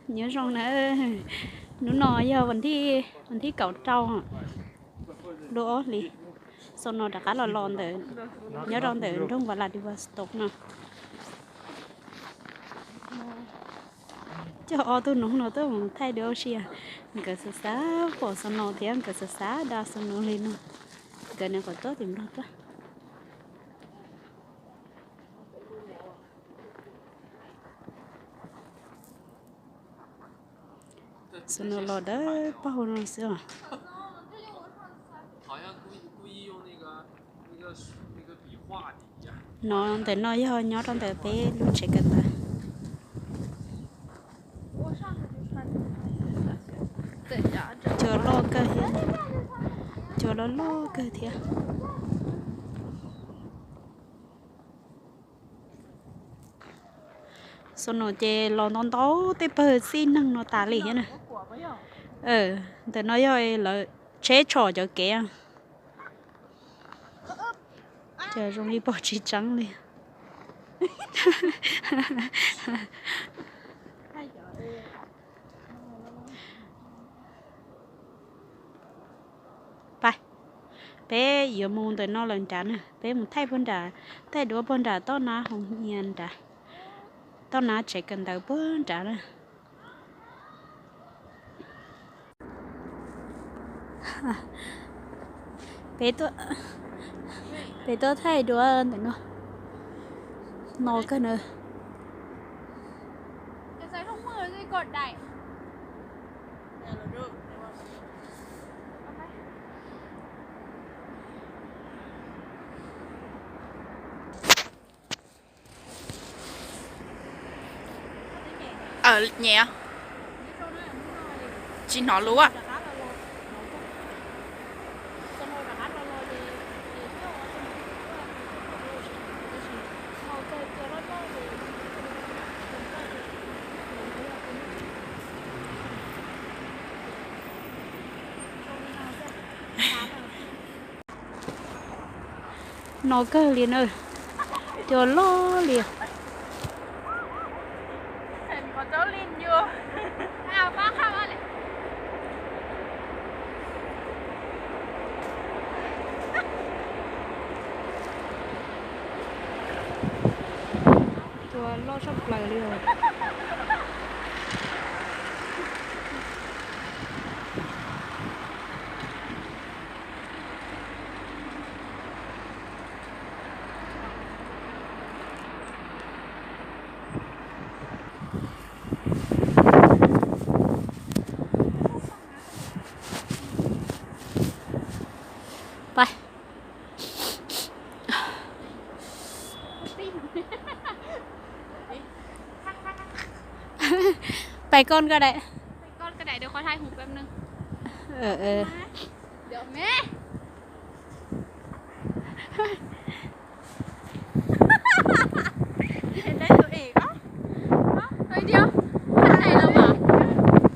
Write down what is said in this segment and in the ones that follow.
Nhớ rồng nè. Nú nò yog ວັນທີ ວັນທີເກົ້າເຕົາ. Lúa ós li. Sau no rov qab los los ntawm, nyob rau ntawm nroog Vladivostok no. Cov ob tug noog no tuaj mus thaij duab ua si. Nkawd xav xav pom sau no thiab nkawd xav xav da sau no li no. Nkawd nws kom tuaj tim Nplog tuaj. Sau no los dawb paug no xwb os. No ntawm no yog nyob rau ntawm peb lub tsev kawm ntawv. Cua loj kawg thiab, cua loj loj kawg thiab. Sau no ces los ntau ntau tej pawg xij neeg no tas li thiab na. Ntawm no yog lawv tsheb tshom cov kev. Ces zoo li pom tsis tseeb li. Peb yuav mus ntawm no lawm nrad na, peb mus thaij puag nrad, thaij duab puag nrad, toj nab hoo hias nrad, toj nab tsev kawm ntawv puag nrad na. Peb tuaj, peb tuaj thaij duab ntawm no, no kawg na. Ờ, nhẹ. Chỉ nói luôn á. No kawg li na, cua loj li. ເຫັນເຂົາເຈົ້າຫຼິ້ນຢູ່. ອ້າວ ປ້າເຂົ້າແລ້ວ. Cua loj sab plaws li os. ໄປກ່ອນກໍໄດ້ ໄປກ່ອນກໍໄດ້ ດຽວຂໍຖ່າຍຮູບແປັບໜຶ່ງ. ເອີ ເອີ ດຽວແມ່ ເຮັດໄດ້ຕົວເອງເນາະ. ເອີ ດຽວ ເຮັດໄດ້ແລ້ວຫວາ?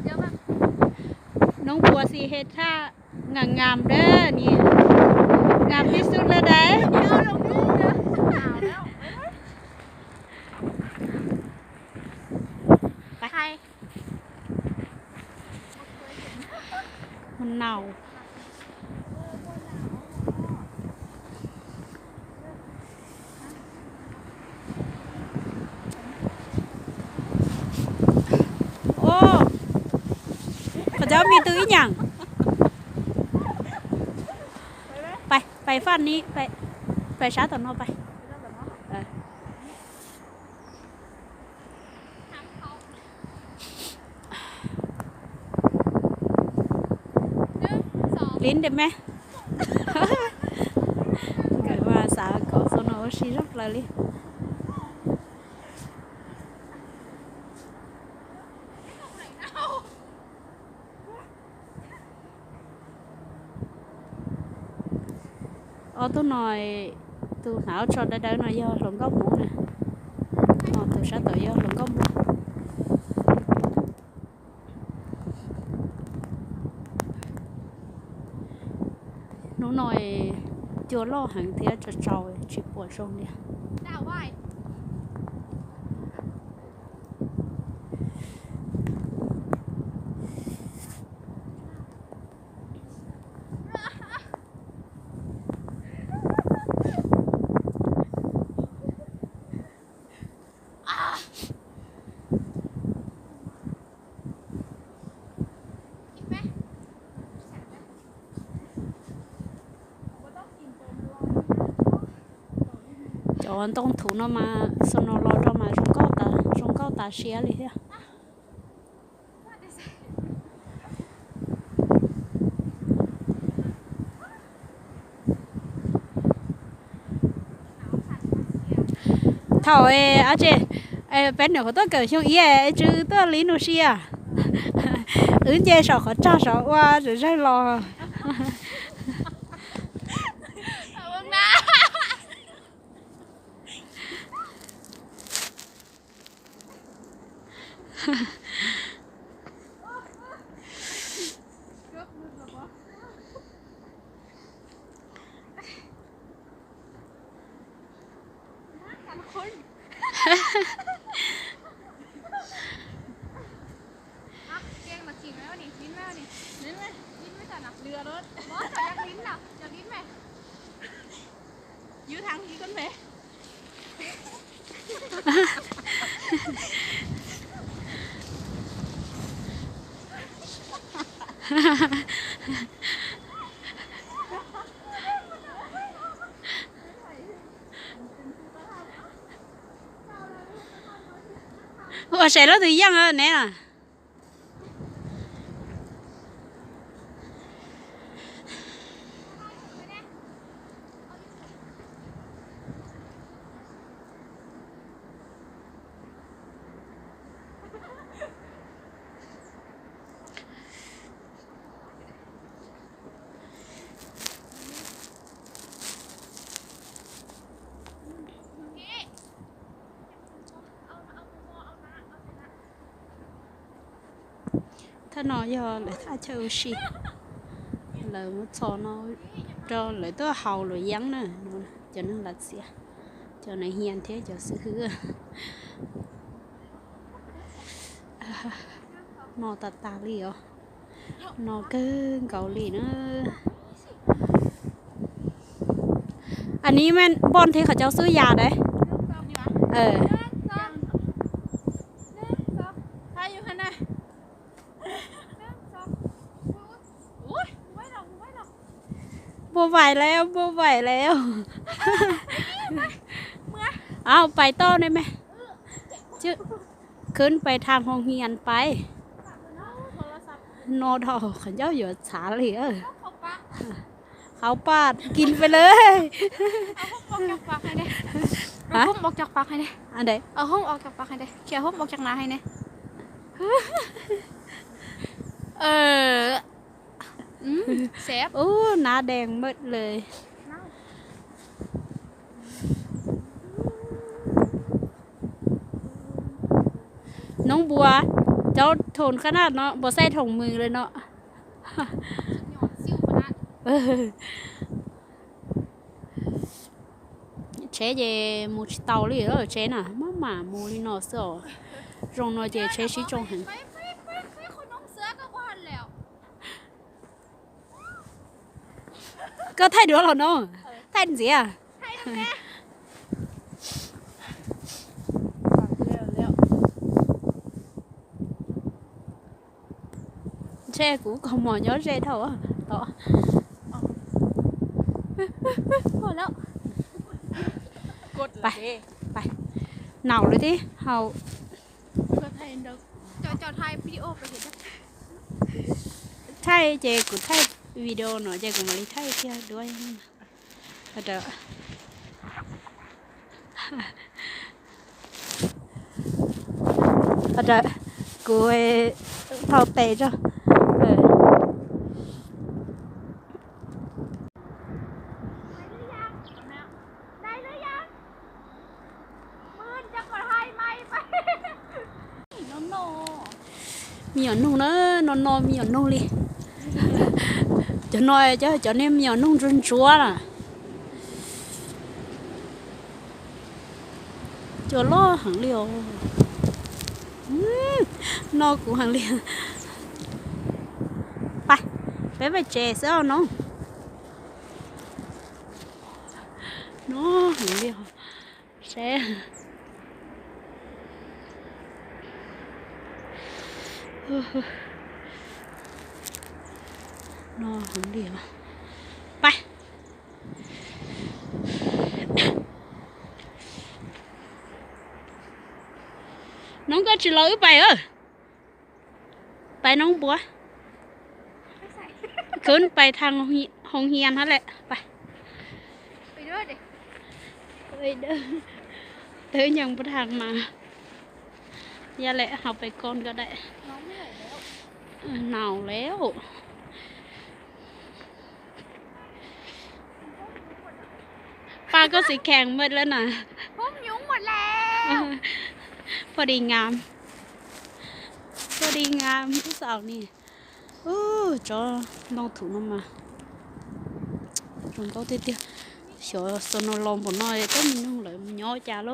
ດຽວແບບ ນ້ອງບົວຊິເຮັດທ່າງາມໆເດີ ນີ້ ງາມທີ່ສຸດແລ້ວໃດ໋. ດຽວລົງນີ້ເດີ ໜາວແລ້ວ. ໄປ ໄປ ມັນເນົ່າ. ໂອ້ ເຂົາເຈົ້າມີຕື້ອີ່ຫຍັງ? ໄປ ໄປຝັ່ງນີ້ ໄປ ໄປຊາດຕອນນອກໄປ. ເອີ ຫຼິ້ນໄດ້ແມ? ເກີດວ່າສາວເກາະໂຊໂນຊີຮັບລາລີ. ອໍ ຕູນ້ອຍ ຕູໜາວຊອດໄດ້ໄດ້ໜ້ອຍ ຢໍ່ລົງກໍໝູນະ. ອໍ ຕູຊາໂຕ ຢໍ່ລົງກໍໝູ. ໜູນ້ອຍ ຈົວຫຼໍ່ຫັງເທຍຈະເຈົ້າ ຊິປວດຊົງເດ. ດາວໄວ້. Ôi, tông thủ nó mà sao nó lo cho mà rung cốc ta, rung cốc ta xía đi thế. Thảo ê, á chê, ê, pén nửa khổ tốc cởi chung ý ê, ê, chứ tốc lý nụ xì à. Ứ chê sỏ khó trà sỏ qua, rồi rơi lo. Ủa, sẽ lối từ dân ở nè. Tha no yo le tha cheu shi. Lơ mo cho no cho le to hau lo yang na. Cho nên là sia. Cho nên hiền thế cho sự hư. No ta ta li yo. ນອນເກິ່ງເກົາຫຼີເນີ. ອັນນີ້ແມ່ນບ່ອນທີ່ເຂົາເຈົ້າຊື້ຢາເດ້. ເອີ ຖ່າຍຢູ່ຫັ້ນນະ. ບໍ່ໄຫວແລ້ວ ບໍ່ໄຫວແລ້ວ. ເອົາ ໄປຕໍ່ໄດ້ໄໝ? ຈຶ ຂຶ້ນໄປທາງໂຮງຮຽນໄປ. ໂນດອກ ເຂົາເຈົ້າຢູ່ສາລີເອີ. ເຂົ້າປາກ ກິນໄປເລີຍ. ເອົາຫົ່ມອອກຈາກປາກໃຫ້ແດ່. ຫະ? ເອົາຫົ່ມອອກຈາກປາກໃຫ້ແດ່. ອັນໃດ? ເອົາຫົ່ມອອກຈາກປາກໃຫ້ແດ່. ເອົາຫົ່ມອອກຈາກໜ້າໃຫ້ແດ່. ເອີ. ອືມ ແຊບ. ໂອ້ ໜ້າແດງໝົດເລີຍ. ນ້ອງບົວ ເຈົ້າທົນຂະໜາດເນາະ ບໍ່ໃສ່ຖົງມືເລີຍເນາະ. ຍ້ອນສິວຂະໜາດ. ເອີ. Che je mu chi tau li lo che na, ma ma mu li no so. Rong no je che shi chong hen. ກໍຖ່າຍດ້ວຍເນາະ. ເອີ ຖ່າຍເສຍ. ແຊ່ກູກໍໝໍຍ້ອນແຊ່ເທົ່າເນາະ. ພໍແລ້ວ ກົດ ໄປ ໄປ. ໜາວເລີຍຕິເຮົາ. ເຈົ້າ ເຈົ້າຖ່າຍວິດີໂອໄປເຮັດ. ຖ່າຍເຈ ກູຖ່າຍວິດີໂອເນາະ ເຈ ກູມາລີຖ່າຍເທື່ອດ້ວຍ. ອາດ ອາດ ກູເອົາເຕະເຈົ້າ. ເອີ. ໄດ້ຫຼືຍັງ? ມື້ອື່ນຈັ່ງມາຖ່າຍໃໝ່ໄປ. ໂນໂນ ມີຫຍັງນຸ່ງເນີ ໂນໂນ ມີຫຍັງນຸ່ງລີ. ຈະໜ້ອຍ ເຈົ້າ ເຈົ້ານີ້ມີຫຍັງນຸ່ງຈົນຈົວນະ. ຈົວຫຼໍ່ຫັງຫຼຽວ. ອືມ ນອກກູຫັງຫຼຽວ. ໄປ ໄປໄປເຈເຊາເນາະ. ນອກຫັງຫຼຽວ. ແຊ ນອກຫັງຫຼຽວ. ໄປ. ຊິເລີໄປເອີ ໄປໜອງບົວ ຂຶ້ນໄປທາງໂຮງຮຽນຫັ້ນແຫຼະ ໄປ ໄປເດີ ໄປເດີ ເຕີຍັງບໍ່ທັນມາ ຢ່າແຫຼະ ເຮົາໄປກ່ອນກໍໄດ້ ໜາວແລ້ວ ເອີ ໜາວແລ້ວ. ປາກໍຊິແຂງໝົດແລ້ວນະ ຫົ່ມຍຸງໝົດແລ້ວ ພໍດີງາມ ພໍດີງາມຜູ້ສາວນີ້. ໂອ້ ຈອນ້ອງຖືນ້ຳມາ ໂດນເຕົ້າຕິດ ສຽວສະໂນລອມບໍ່ນ້ອຍ ເຈົ້າມີໜຶ່ງເລີຍ ມັນຍໍຈາໂລ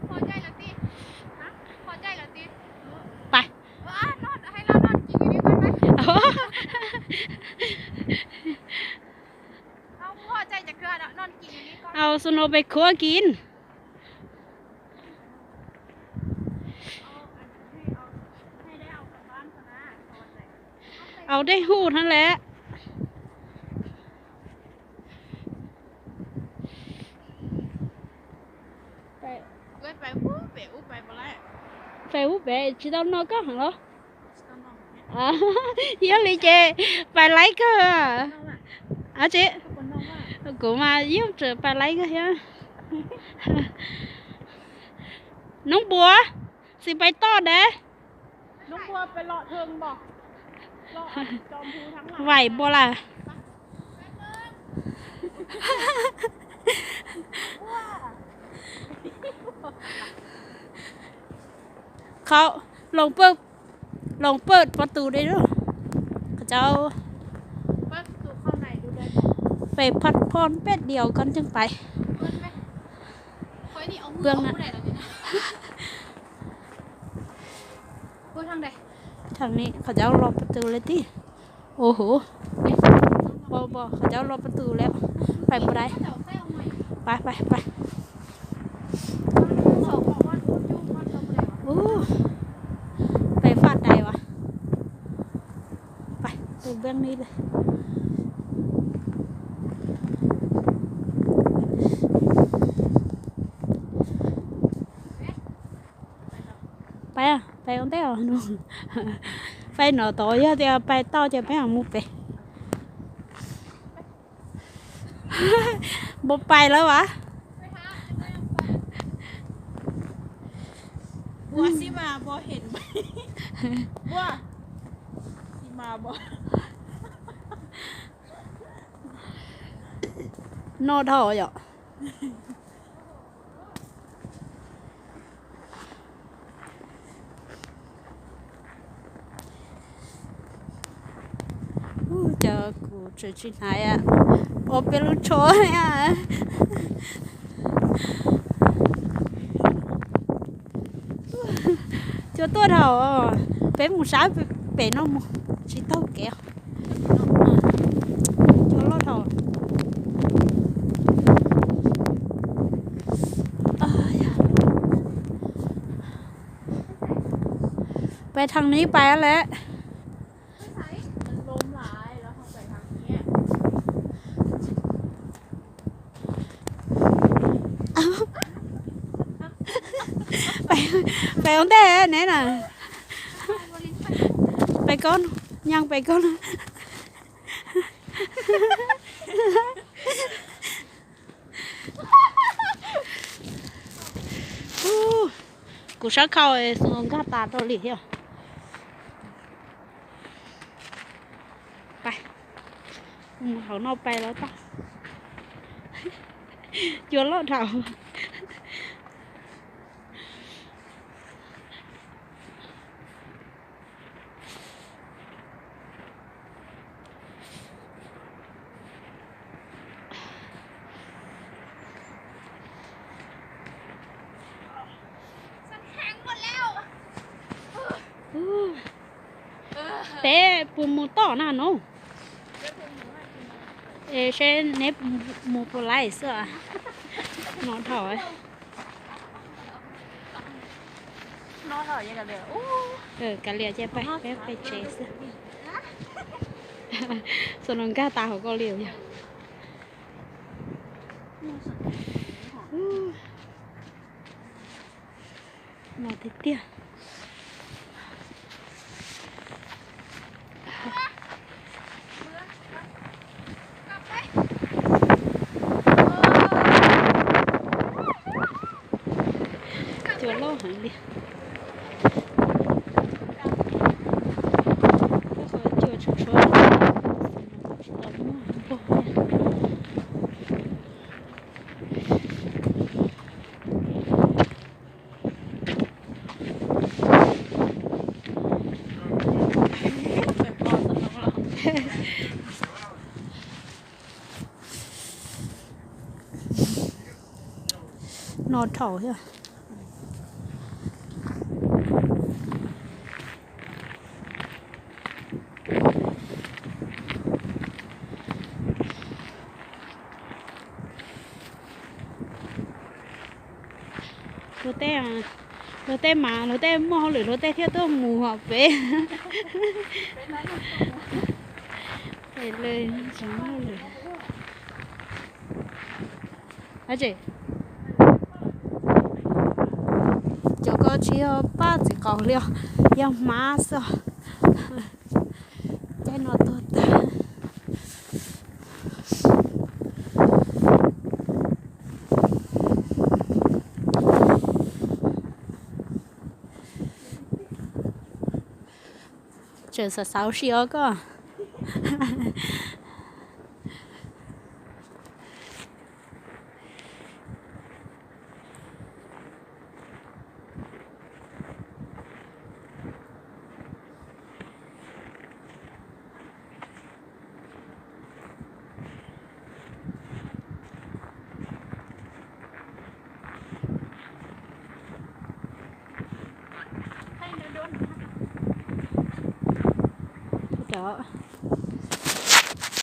ພໍໃຈແລ້ວຕິ ຮະ ພໍໃຈແລ້ວຕິ ໄປ ເອີ ນອນ ໃຫ້ລາວນອນກິນຢູ່ນີ້ກ່ອນໄປ ເຮົາບໍ່ພໍໃຈຈັກເທື່ອເນາະ ນອນກິນຢູ່ນີ້ກ່ອນ ເອົາສະໂນໄປຄົວກິນ. ເອົາໄດ້ຮູດຫັ້ນແຫຼະ ໄປ ເອື້ອຍໄປ ໄປ ອູ້ ໄປບໍ່ໄດ້ ໄປອູ້ ໄປ ຊິຕ້ອງນອກກະຫັ້ນເນາະ. ອ່າ ເຮັດລີເຈ ໄປໄລເກີ ອາເຈ ກູມາຢູ່ເຈີໄປໄລເກີ ນ້ອງບົວ ຊິໄປຕໍ່ເດ້ ນ້ອງບົວໄປເລາະເທິງບໍ່ ເລາະອັນຈອມພູທາງຫຼັງ ໄຫວບໍ່ລະ ເຂົາລົງເປີດ ລອງເປີດປະຕູໄດ້ເດີ ເຂົາເຈົ້າ ເປີດປະຕູເຂົ້າໃນດູໄດ້ບໍ່ ໄປພັກຜ່ອນແປັບດຽວກ່ອນຈຶ່ງໄປ ເປີດໄປ ຂ້ອຍນີ້ເອົາມື ເບື້ອງນັ້ນ ເອົາຜູ້ໃດລະນີ້ນະ ເປີດທາງໃດ ທາງນີ້ ເຂົາເຈົ້າລັອກປະຕູແລ້ວຕິ. ໂອ້ໂຫ ບໍ່ ບໍ່ ເຂົາເຈົ້າລັອກປະຕູແລ້ວ ໄປບໍ່ໄດ້ ໄປ ໄປ ໄປ ໂອ້ ໄປຟາກໃດວະ ໄປ ໄປເບື້ອງນີ້ເລີຍ ໄປອະ ໄປອອນແຕ່ອອນ ໄປໜໍຕໍ່ ຢ່າແຕ່ໄປຕໍ່ ຈະໄປຫາໝູ່ເປ ບໍ່ໄປແລ້ວຫວາ ບົວຊິມາບໍ່ເຫັນ ບົວຊິມາບໍ່ ນອນເຖົ້າເນາະ. ອູ້ ເຈົ້າ ກູເຈີຊິນາຍອະ ໂອເປລູໂຊຍອະ ເຈົ້າຕົວເຖົ້າ ເປັນໝູຊາ ເປັນນ້ອງໝູຊິເຕົ້າແກ້ວ. ໄປທາງນີ້ໄປຫັ້ນແຫຼະ ມັນລົມຫຼາຍ ແລ້ວເຮົາໄປທາງນີ້ ໄປ ໄປຕັ້ງແຕ່ແນ່ນະ ໄປກ່ອນ ຍ່າງໄປກ່ອນ ອູ້ ກູຊາເຂົ້າ ເອ ສະໜົນກາຕາໂຕລີເຮຍ ໄປ ອືມ ເຂົານອກໄປແລ້ວຕາ ຈວນເລາະເຖົ້າ. ເຕະປູນໝູຕໍ່ໜ້ານ້ອງ ເອເຊເນັບໝູໂປໄລເສືອ ນອນຖອຍ ນອນຖອຍຍັງກະເຫຼືອ ໂອ້ ເອີ ກະເຫຼືອຈະໄປ ໄປ ໄປເຊເສືອ ສະໜອງກາຕາເຂົາກໍຫຼຽວຢູ່. ມາຕິດເຕຍ ຈົວລໍຫັນເດ ກໍຂໍຈົວຊົວໆ ນອນເຖົ້າເຮີ ໂລແຕ້ ໂລແຕ້ໝາ ໂລແຕ້ໝໍ ຫຼື ໂລແຕ້ທຽວໂຕ້ໝູ ເຮົາເປ ເປັນເລີຍ ສອງໂລເລີຍ ອາເຈ ເຈົ້າກໍຊິເອົາປ້າຊິເຂົ້າແລ້ວ ຢ່າມາຊະ ໃຈໜໍໂຕຕາ ເຈີສາວໆຊິເອົາກໍ ເຈົ້າ.